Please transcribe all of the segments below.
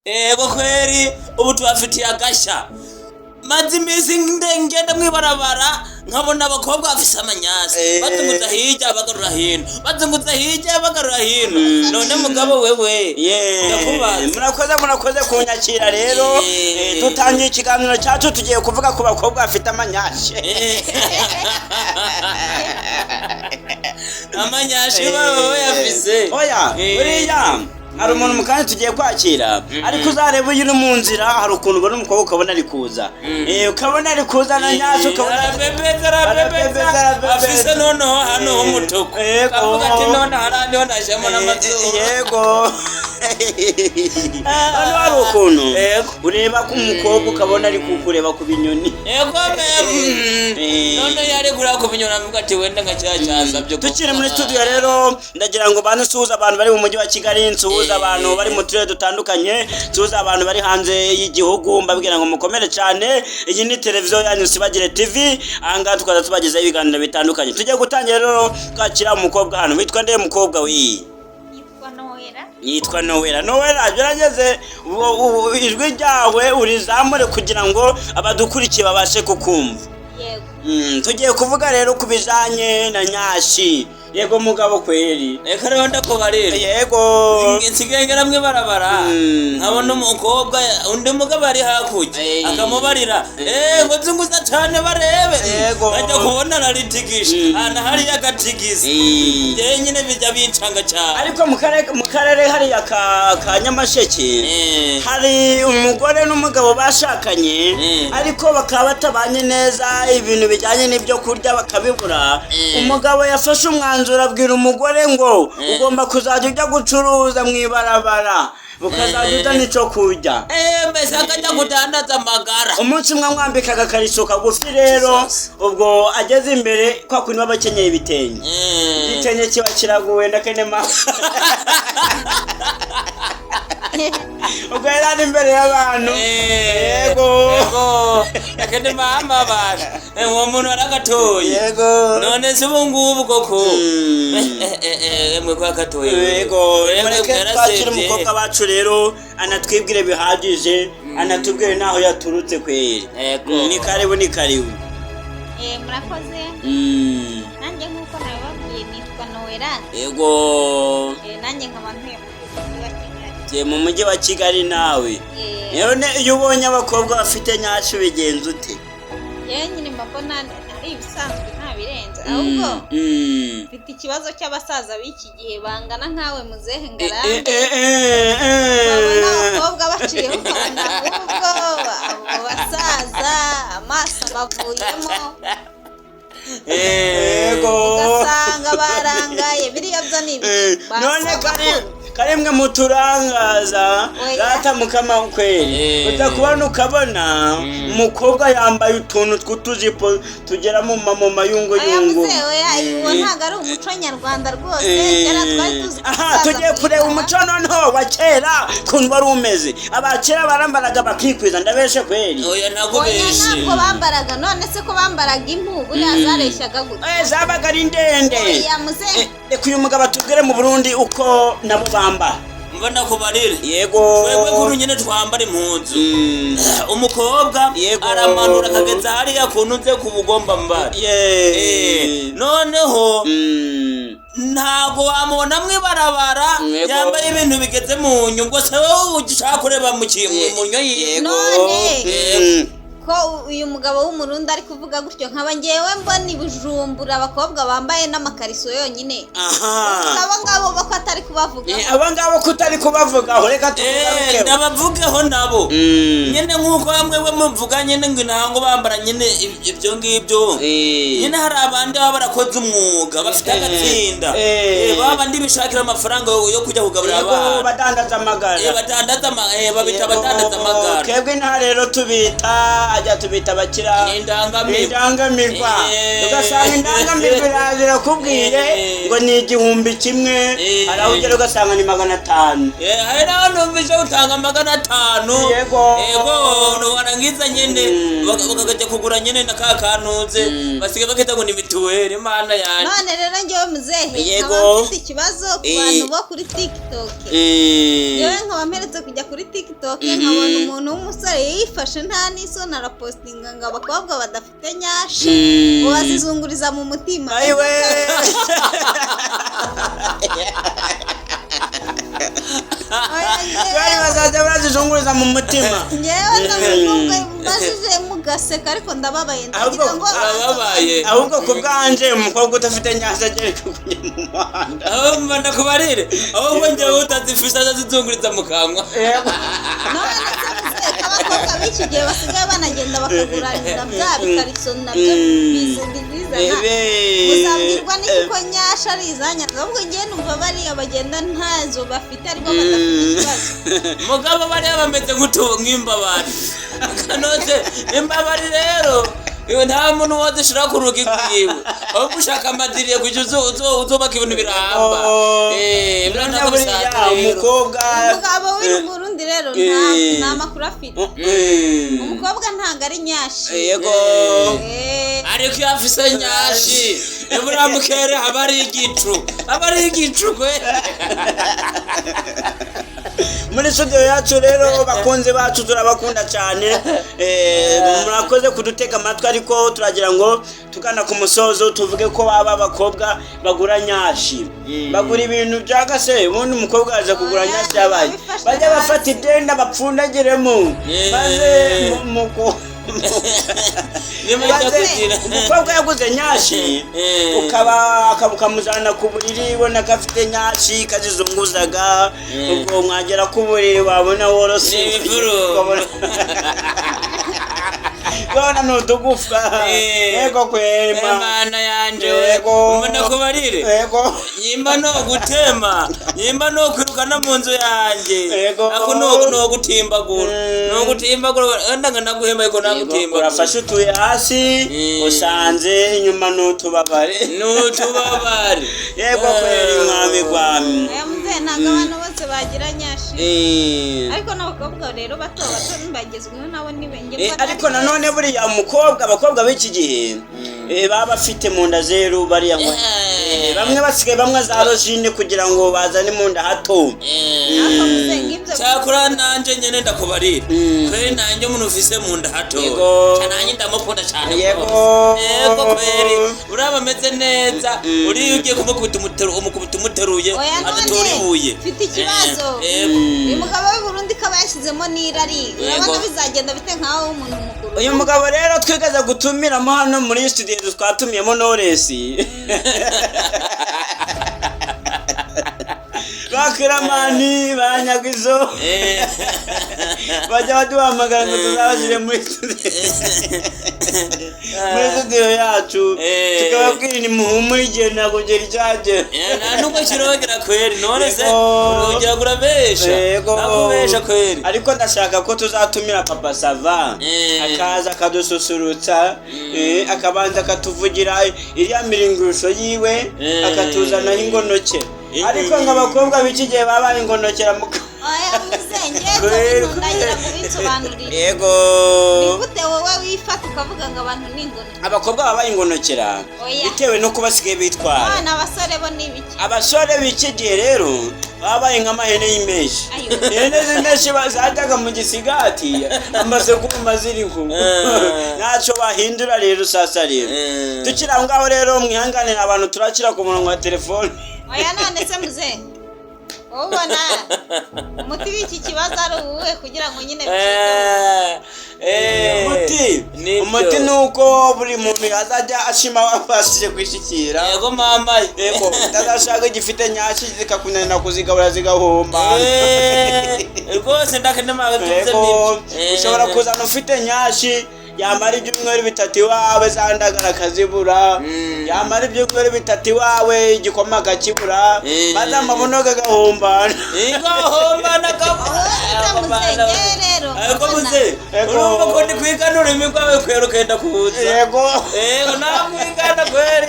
Ego kweri, ubu tubafitiye agashya. Maze iminsi ngenda mwibarabara, nkabona abakobwa bafise amanyasi, bazunguza hirya bagarura hino, bazunguza hirya bagarura hino. None mugabo wewe, ndakubaza. Murakoze, murakoze kunyakira rero. Dutangiye ikiganiro cyacu, tugiye kuvuga ku bakobwa bafite amanyashi. Amanyashi baba bayafise? Oya. Buriya hari umuntu mu kanya tugiye kwakira, ariko uzareba uyu uri mu nzira, hari ukuntu ubona umukobwa ukabona ari kuza, ukabona ari kuza na nyashi, ukabona arabebeza, arabebeza. Arabebeza, arabebeza. Afise noneho hano h'umutuku. Kavuga ati none hariya niho najemo n'amazuru. Yego, hano hari ukuntu ureba ko umukobwa ukabona ari kukureba ku binyoni. Ego me. None yari kureba ku binyoni, avuga ati wenda nka kiriya cyasabye. Tukiri muri studio rero, ndagira ngo bantu nsuhuze abantu bari mu mujyi wa Kigali, nsuhuze abantu bari mu turere dutandukanye, nsuhuze abantu bari hanze y'igihugu, mbabwira ngo mukomere cyane. Iyi ni televiziyo yanyu Sibagire TV, ahangaha tukaza tubagezaho ibiganiro bitandukanye. Tugiye gutangira rero twakira umukobwa hano. Witwa nde mukobwa wi? Yitwa Noella. Yitwa Nowera. Nowera, gerageze ijwi ryawe urizamure kugira ngo abadukurikiye babashe kukumva. Yego. Tugiye kuvuga rero ku bijanye na nyashi. Yego mugabo kweri. Reka rero ndakubarira. Yego. Nsigaye ngera mwibarabara, nkabona umukobwa, undi mugabo ari hakurya, akamubarira ngo zunguza cyane barebe. Nkajya kubona araritigije, ahantu hariya agatigisa. Njyewe nyine bijya bincanga cyane. Ariko mu karere hariya ka Nyamasheke, hari umugore n'umugabo bashakanye, ariko bakaba batabanye neza, ibintu bijyanye n'ibyo kurya bakabibura. Umugabo yafashe umwanzuro, abwira umugore ngo ugomba kuzajya ujya gucuruza mu ibarabara, ukazajya uzana icyo kurya. Mbese akajya kudandaza amagara. Umunsi umwe amwambika agakariso kagufi rero. Jesus. Ubwo ageze imbere, kwa kundi baba bakenyeye ibitenge, igitenge kiba kiraguwe ndakenema. Ubwo yari ari imbere y'abantu. Yego. Yego, akende mama basha. Uwo muntu aragatoye. Yego. None se ubu ngubu koko? Mwe ko akatoye. Yego. Mureke yarasevye. twakire umukobwa wacu rero, anatwibwire bihagije, anatubwire n'aho yaturutse kweri. Yego. Ni karibu, ni karibu. Murakoze. Nanjye nk'uko nabibabwiye nitwa Noella. Yego. Nanjye nkaba ntuye mu mujyi wa Kigali. Tuye mu mujyi wa Kigali nawe? None iyo ubonye abakobwa bafite nyashi ubigenza ute? Yewe, nyine mba mbona ari ibisanzwe, nta birenze, ahubwo mfite ikibazo cy'abasaza b'iki gihe bangana nkawe muzehe Ngarambe, babona abakobwa baciyeho ukabona ahubwo abo basaza amaso bavuyemo. Yego. Ugasanga barangaye. Biriya byo ni ibiki? None Basaba kare karimwe muturangaza. Oya. Rata mukama kweri. Uza kubona ukabona umukobwa yambaye utuntu tw'utujipo tugera mu mayunguyungu. Oya muzehe, oya, uwo ntabwo ari umuco nyarwanda rwose. Kera twari tuzi ko Aha umusaza tugiye kureba mwitara. Umuco noneho wa kera ukuntu wari umeze. Abakera barambaraga bakikwiza, ndabeshe kweri? Oya. Oya. Nagubeshe. Ntabwo bambaraga. None se ko bambaraga impu, buriya zareshyaga gute? Zabaga ari ndende. Oya muzehe. Reka uyu mugabo atubwire mu Burundi uko nabo bambara. Mba ndakubarire. Yego. Twebwe kuri nyine twambara impuzu, umukobwa aramanura akageza hariya kuntu nze ku bugomba mbara. Noneho ntabwo wamubona mwibarabara yambaye ibintu bigeze mu nyungu se. Wowe ushaka kureba mu mu nyo yiwe. Yego. None ko uyu mugabo w'Umurundi ari kuvuga gutyo, nkaba ngewe mbona i Bujumbura abakobwa bambaye n'amakariso yonyine, abo ngabo bo ko atari kubavuga? Abo ngabo ko utari kubavugaho, reka tugarukeho. Ndabavugeho nabo nyine nk'uko bamwe we muvuga nyine ngo ntango bambara nyine ibyo ngibyo. Nyine hari abandi baba barakoze umwuga, bafite agatsinda, baba bandi bishakira amafaranga yo kujya kugaburira abana. Badandaza amagara. Badandaza babita abadandaza amagara. Twebwe nta rero tubita Hajya tubita abakira. Ni indangamirwa. Indangamirwa. Ugasanga indangamirwa iraje irakubwiye ngo ni 1000, hari aho ugera ugasanga ni 500. Hari n'aho numvise utanga 500. Yego. Yego, warangiza nyene bakajya kugura nyene na ka kantuze basigaye bakita ngo ni mituweli. Imana yanjye. None rero njyewe muzehe, Yego. nkaba mfite ikibazo ku bantu bo kuri TikTok. Yewe, nkaba mperetse kujya kuri TikTok, nkabona umuntu w'umusore yifashe nta n'isoni, arapostinga ngo abakobwa badafite nyashi ngo bazizunguriza mu mutima. Ayiwe. Oya, njyewe- Bari bazajya barazizunguriza mu mutima. Njyewe ndamukobwa mbajije mugaseka, ariko ndababaye, ndagira Ahubwo ngo Arababaye. Ahubwo ku bwanje, umukobwa udafite nyashi agereka kujya mu muhanda. Aho mba ndakubarire, ahubwo njyewe utazifise azazizunguriza mu kanwa. Yego. None se muzehe, ko abakobwa b'iki gihe basigaye banagenda bakaguranira bya bikariso nabyo bizizana, muzabwirwa n'iki ko nyasha ari izanyazo? Ahubwo njyewe numva bariya bagenda ntazo bafite aribo badafite ikibazo. Mugabo bariya bameze nk'imbabari kanose. Imbabari rero iwe nta muntu wazishira ku rugi rwiwe, ahubwo ushaka amadiriye kugira uzubaka ibintu biramba. Biriya ntabwo Buriya bisanzwe rero. umukobwa Umugabo w'i Burundi rero nta makuru afite. Umukobwa ntabwo ari nyashi. Yego. Ariko iyo afise nyashi, buriya mukere haba ari igicu, haba ari igicu kwe. Muri studio yacu rero, bakunzi bacu, turabakunda cyane. Murakoze kudutega amatwi, ariko turagira ngo tugana ku musozo tuvuge ko baba abakobwa bagura nyashi, bagura ibintu byagase. Ubundi umukobwa aza kugura Oya, nyashi yabaye babifashe bajya hasi. bafata ibyenda bapfundagiremo maze Nimujya maze kugira umukobwa yaguze nyashi, ukaba ukamujyana ku buriri, ubona ko afite nyashi kazizunguzaga, ubwo mwagera ku buriri wabona worose. Ni ibifuru. Ukabona ni utugufa. Yego kwema. Imana yanje we. Yego. Mbona kubarire. Yego. Nyimba no gutema, nyimba no kwirukana mu nzu yanjye. Yego. Ako no gutimbagura, no gutimbagura wenda nga naguhemba, ariko nagutimbagura. Urafashe utuye hasi, usanze inyuma n'utubabare. N'utubabare. Yego kweri, mwami gwami. Aya muzehe, ntabwo abantu bose bagira nyashi, ariko n'abakobwa rero bato bato bagezweho nabo ni Ariko nanone buriya umukobwa, abakobwa b'iki gihe baba bafite mu nda zeru bariya ngo bamwe basigaye bamwe za rojine kugira ngo bazane mu nda hato. Ariko muzehe, nk'ibyo Cyakora nanje nyene ndakubarira, kweri nanje umuntu ufise mu nda hato, Yego. nanjye ndamukunda cyane Yego. rwose. Yego kweri, uraba ameze neza, uriya ugiye kumukubita umukubita umuteruye, Oya, adatora none ibuye. mfite ikibazo. Yego. Uyu mugabo w'i Burundi ko aba yashyizemo n'irari, urabona bizagenda bite nkaho w'umuntu mukuru? Uyu mugabo rero twigeze gutumiramo hano muri studio, twatumiyemo Knowless, bakiramani banyagizo, bajya baduhamagara ngo tuzabashyire muri studio yacu, tukababwira ni muhumure, igihe ntabwo cyari cyagera. Nta nubwo kirogera kweri, none se Yego. urogera kurabesha. Yego. Nakubesha kweri. Ariko ndashaka ko tuzatumira Papa Sava, akaza akadususurutsa, akabanza akatuvugira iriya miringurusho yiwe, akatuzanaho ingonoke. Ariko ngo abakobwa b'iki gihe babaye ingonokera mu Oya muzehe, ngewe Kweri, ibyo bintu ndagira ngo ubinsobanurire. Yego. Ni gute wowe wifata ukavuga ngo abantu ni ingono? Abakobwa babaye ingonokera Oya. bitewe n'uko basigaye bitwara. None abasore bo ni ibiki? Abasore b'iki gihe rero babaye nk'amahene y'impeshyi. Ayo. Ihene z'impeshyi zajyaga mu gisigati amasekurume ziriho, ntacyo bahindura. Rero sasa rero, tukiri aho ngaho rero, mwihanganire abantu turakira ku murongo wa telefone. Oya, none se muzehe, wowe ubona umuti w'iki kibazo ari uwuhe kugira ngo nyine bicike? Umuti, Nibyo. umuti ni uko buri muntu yazajya ashima wabashije kwishyikira. Yego mama. Yego, utazashaka igifite nyashi zikakunanira kuzigabura zigahomba. Rwose ndakenema. Yego, ushobora kuzana ufite nyashi, yamara ibyumweru 3 iwawe zandagara akazibura, yamara ibyumweru 3 iwawe igikoma akakibura, maze amabuno kagahombana. Igahombana. Wowe muzehe, ngewe rero Ariko muze, Yego. urumva ko ndi kwigana ururimi rwawe kwera ukenda kuza. Yego. Yego, namwigana kweri.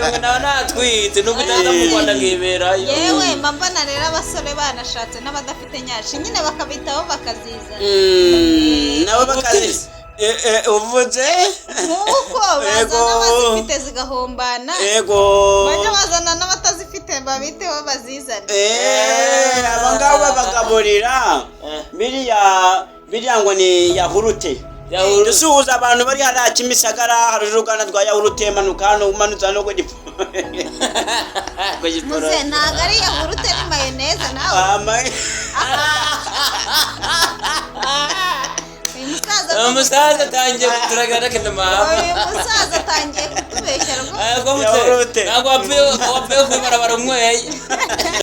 Yego, nawe natwitse nubwo utaza mu Rwanda nkiberayo. Yewe, mba mbona rero abasore banashatse n'abadafite nyashi nyine bakabitaho bakazizana. Nabo bakazi. Uvuze? Nk'uko Yego. bazana abazifite zigahombana, bajya bazana n'abatazifite babiteho bazizane. Aba ngaba babagaburira biriya biriya ngo ni yahurute. Yahurute. Dusuhuza abantu bari hariya Kimisagara, hari uruganda rwa yahurute, manuka hano umanutse hano ku Ku Giporoso. Muze, ntabwo ari yahurute, ni mayoneze nawe. Uyu musaza, Umusaza atangiye kuturagira nakenda mama. uyu musaza atangiye kutubeshya rwose. Ariko muze, Yahurute. ntabwo wapfuye, wapfuye kwibarabara unyweye.